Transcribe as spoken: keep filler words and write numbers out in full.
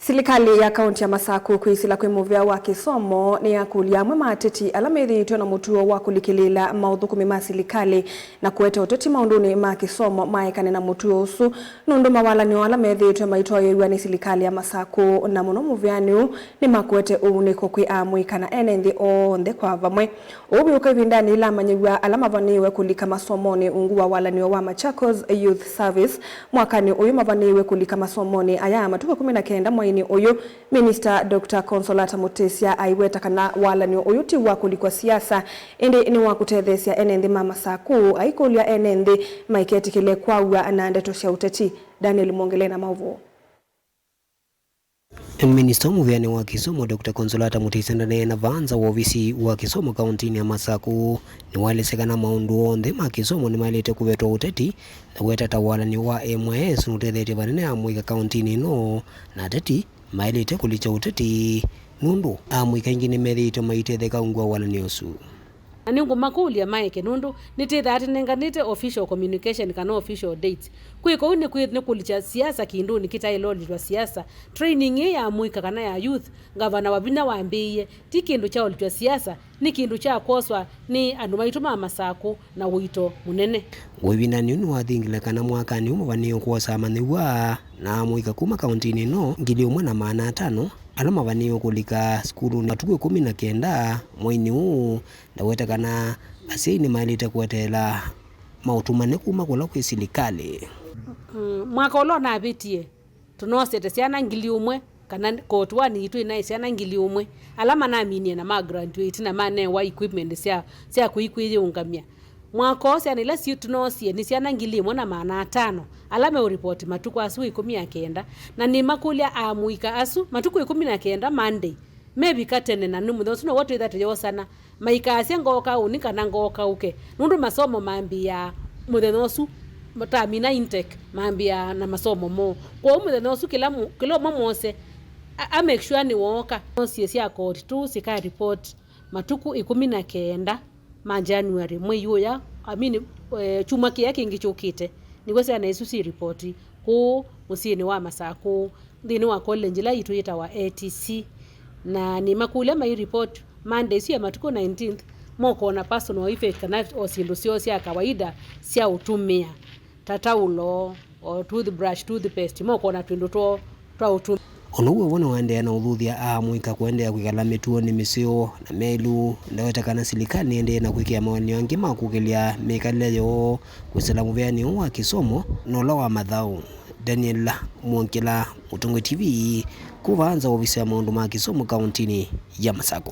Silikalĩ ya kaunti ya Masaku kwĩsĩla kwĩ mũvĩa wa kĩsomo nĩyakũlya amwe ma ateti ala methĩĩtwe na mũtuo wa kũlikĩlĩĩla maũthũkũmi ma silikalĩ na kũete ũteti maũndũnĩ ma kĩsomo maekane na mũtuo ũsu, nũndũ mawalany'o ala methĩĩtwe maitoeew'a nĩ silikalĩ ya Masaku, na mũno mũvĩanĩ ũũ, nĩmakwete ũunĩko kwĩ amũika na ene nthĩ onthe kwa vamwe. Ũu wĩũka ĩvindanĩ yĩla amanyĩw'a ala mavanĩĩwe kũlika masomonĩ ungu wa walany'o wa Machakos Youth Service mwakanĩ ũyũ mavanĩĩwe kũlika masomonĩ aya matukũ ĩkũmi na kenda mweinĩ ũyũ. Minista Doctor Consolata Mutisya aiweta kana walany'o ũyũ ti wa kũlikwa siasa, ĩndĩ nĩ wa kũtetheesya ene nthĩ ma Masaku, aikũlya ene nthĩ maiketĩkĩle kwaw'a na ndeto sya ũteti. Daniel Mwongele na maũvoo. Minista mũvĩanĩ wa kĩsomo, Doctor Consolata Mutisya, ndaneena vaa nza wa ovisi wa kĩsomo kauntinĩ ya Masaku. Nĩwaelesya kana maũndũ onthe ma kĩsomo nĩmaĩlĩte kũvetwa ũteti, na weta ta walany'o wa M Y S nũtethetye vanene amũika kauntinĩ ĩno, na ateti maĩlĩte kũlikya ũteti, nũndũ amũika aingĩ nĩmethĩĩtwe maitetheka ungu wa walany'o ũsu. Na nĩngũmakũlya maeke, nũndũ nĩtĩthaa tĩnenganĩte official communication kana official dates. Kwĩ kũu nĩ kwĩ-, nĩ kũlikya siasa kĩndũnĩ kĩtaĩle ũlitwa siasa. Training ĩĩ ya mũika kana ya youth, ngavana Wavinya wambĩĩie, ti kĩndũ kya ũlitwa siasa, nĩ kĩndũ kya kwoswa nĩ andũ maitũ ma Masaku na ũito mũnene. Ĩvindanĩ yĩu nĩwathingile kana mwakanĩ ũũ mavanĩĩwe kwosa amanyĩw'a na amũika kuma kauntinĩ ĩno ngili ĩmwe na maana atano ala mavanĩĩwe kũlika sukulunĩ matukũ ĩkũmi na kenda mweinĩ ũũ. Ndaweta kana asyai nĩmaĩlĩte kweteela maũtũmane kuma kũla kwĩ silikalĩ. Mm, mwaka ũla ũnavĩtie, tũnoosete syana ngili ũmwe, kana koti wani yitũ ĩnaĩ syana ngili ũmwe, ala manaminie na ma graduate na manewa equipment sya, sya kũikwĩyĩũngamya. Mwaka ũũ syana ila si-, tũnoosie nĩ syana ngili ĩmwe na maana atano, ala meũripoti matukũ asu ĩkũmi na kenda, na nĩmakũlya amũika asu matukũ ĩkũmi na kenda Monday, mevika tene, na nĩ mũthenya ũsu now'o twĩtha tũyosana. Maikaasya, "Ngooka ũnĩ kana ngooka ũke," nũndũ masomo mambĩĩaa mũthenya ũsu, tamina intake, mambĩĩaa na masomo moo. Kwoou mũthenya ũsu kĩla mũ-, kĩla ũmwe mwose a, a make sure nĩwooka. Noosie sya koti tu sika report matukũ ĩkũmi na kenda ma January, mwei ũya, I mean, eh, kyumwa kĩya kĩngĩ kyũkĩte, nĩw'o syana isu syĩ report kũũ mũsyĩnĩ wa Masaku, nthĩnĩ wa college ĩla yitũ yĩtawa A T C. Na nĩmakũlya mai report Monday ĩsu ya matukũ nineteenth, mokona personal effect kana o syĩndũ syoo sya kawaida sya ũtũmĩa, ta taulo, o toothbrush, toothpaste, mokona twĩndũ twoo twa ũtũmĩa. Ona ũu wĩvo nĩwaendeea na ũthuthya amũika kũendeea kwĩkala mĩtuonĩ mĩseo na melu. Ndaweta kana silikalĩ nĩendeee na kwĩkĩa mawalany'o angĩ ma kũkĩlya mĩkalĩle yoo kwĩsĩla mũvĩanĩ ũũ wa kĩsomo na ũla wa mathaũ. Daniel Mwongela, Mũtongoi T V, kuma vaa nza wa ovisi ya maũndũ ma kĩsomo kauntinĩ ya Masaku.